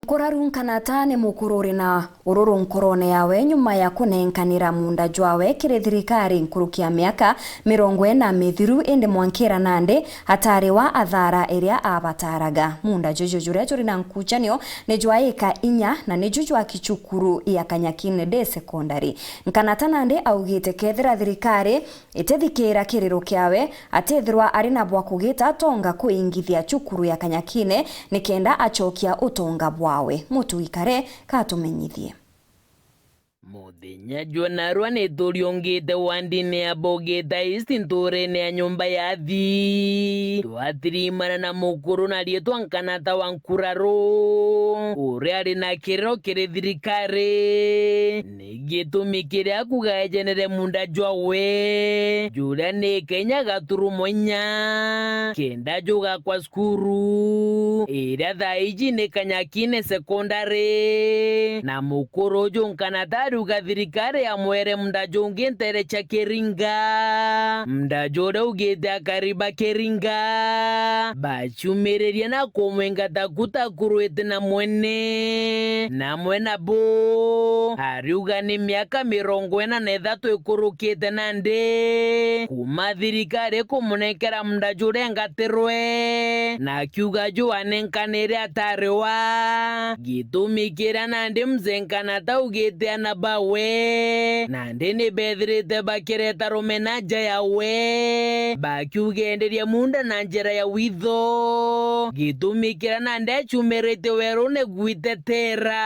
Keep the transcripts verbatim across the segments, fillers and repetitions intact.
Kuraru Nkanata ni mukuru uri na ururu nkorone yawe nyuma ya kunenkanira munda jwawe kiri thirikari nkuruki ya miaka mirongo ina mithiru, indi mwankira nandi atariwa athara iria abataraga. Munda juju juria juri na nkuchanio ni jwa ika inya na niju jwaki cukuru ya Kanyakine Day Secondary. Nkanata nandi augite kethira thirikari itithikira kiriro kiawe, atithirwa ari na bwa kugita atonga kuingithia cukuru ya Kanyakine nikenda acokia utonga bwawe. Mutuikare katumenyithie. Muthenya jwa narua ni turiungite wandine ya Bogita East nturene ya nyumba ya thi. Twatirimana na mukuru na riitwa Nkanata wa Nkuraru, uria ari na kiriro kiri thirikari. Ni gitumi kiria kuga ejenere munda jwawe, juria ni ika inya gaturumo inya, kenda jugakwa cukuru, iria thaa iji ni Kanyakine Secondary. Na mukuru uju Nkanata ariuga thirikari yamwere munda jungi ntere cia Kiringa. Munda juria ugite akari ba Kiringa, ba ciumiririe na kumwingata ku takuruite na mwene. Na mwena bu, ariuga ni miaka mirongo ina na ithatu ikurukite nandi, kuma thirikari kumunenkera munda juria engatirwe, na akiuga ju anenkanire atariwa. Gitumi kiria nandi mzee Nkanata augite ana bawe, nandi ni bethirite bakireta rume na nja yawe, bakiuga enderia munda na njira ya witho. Gitumi kiria nandi aciumiritie werune gwitetera.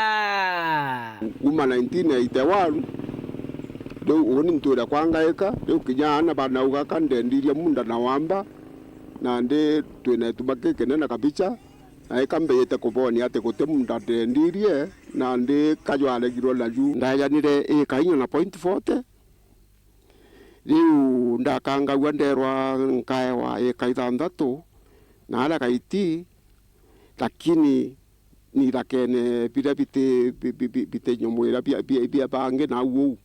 Kuma nineteen eighty-one, riu uni ntwire kwa ngaika, riu kinya ana banauga ka ndendirie munda na wamba, nandi twina ituma kikinene kabicha, na ika mbijite kubonia ati guti munda ndendirie, nandi ka jwaregirwe naju. Ndaejanire ika inya na point forty, riu ndakangagua nderwa nkaewa ika ithanthatu na aria gaiti, lakini ni ithakene biria biti, bi-, bi-, bi-, bitinyumwira bia, bia, bia bangi nau uu.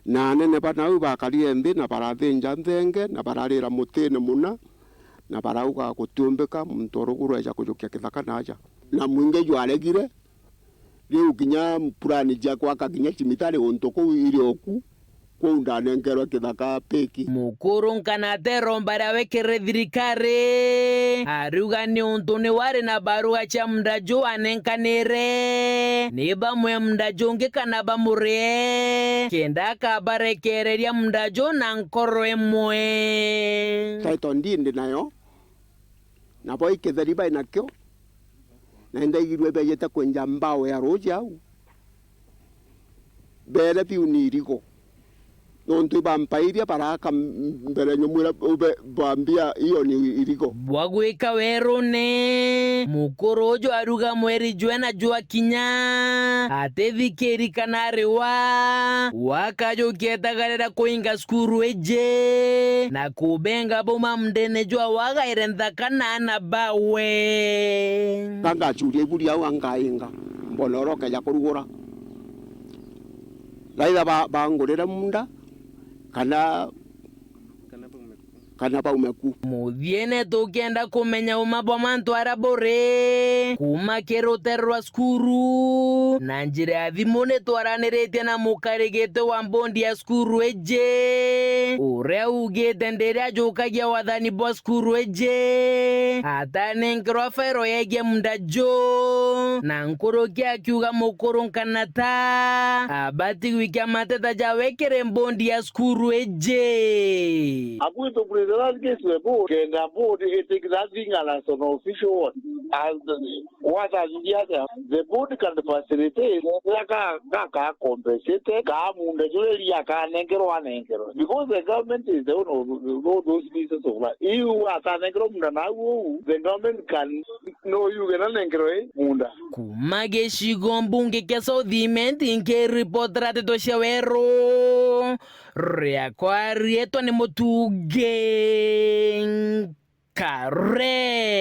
Na anene ba nau bakarire nthi na barathinja nthenge na bararira mutine muna, na barauga, "Gutiumbika muntu o ruguru eja kujukia kithaka na aja." Na mwingi jwaregire, riu kinya purani cia gwaka kinya cimitari untu kuu iri o ku, kuu ndanenkerwe kithaka piki. Mukuru Nkanata iromba riawe kiri thirikari, ariuga ni untu ni wari na barua cia munda ju anenkanire, ni bamwe munda jungi kana bamurie, kenda akabarekereria munda ju na nkoro imwe. Title deed ndi nayo, nabo ikitheri bai nakio, na indaigirue bejete kwenja mbao ya ruuji au. Beere biu ni irigo. Nontu ibampairia baraka m-, mbere nyumwira ube bambia, iyo ni irigo. Bwa gwika werune, mukuru uju aruga mweri jwena jwakinya, atithikiri kana ariwa, wakajukia etagarira kuinga cukuru iji, na kubenga buma mundene jwa wagaire nthaka na ana bawe. Ka ngacuria iburi au angainga, mbona uria ukeja kurugura. Raitha ba-, bangurire munda, kana, kana baume ku. Muthiene tukienda kumenya uma bwa mantu ara buri, kuma kiri rutere rwa cukuru, na njira ya thimu ni twaraniritie na mukarigite wa mbondi ya cukuru iji, uria ugite ndiria ajukagia wathani bwa cukuru iji, atanenkerwa fairo yegie munda ju, na nkuruki akiuga mukuru Nkanata abati gwikia mateta jawe kiri mbondi ya cukuru iji. Agwito presenters case we board, kenda board it take that thing as an official one. As what has the other, the board can facilitate, ka, ka, ka compensate, ka munda jureri akanengerwa, anengerwa. Because the government is the owner of tho-, those pieces of land. Iu atanengerwa munda nau uu, the government can no yuge na nengerwe munda. Kuma gicigo mbunge kia South Imenti, nkiripotera ndeto cia weru, riakwa rietwa ni Mutungi Nkare.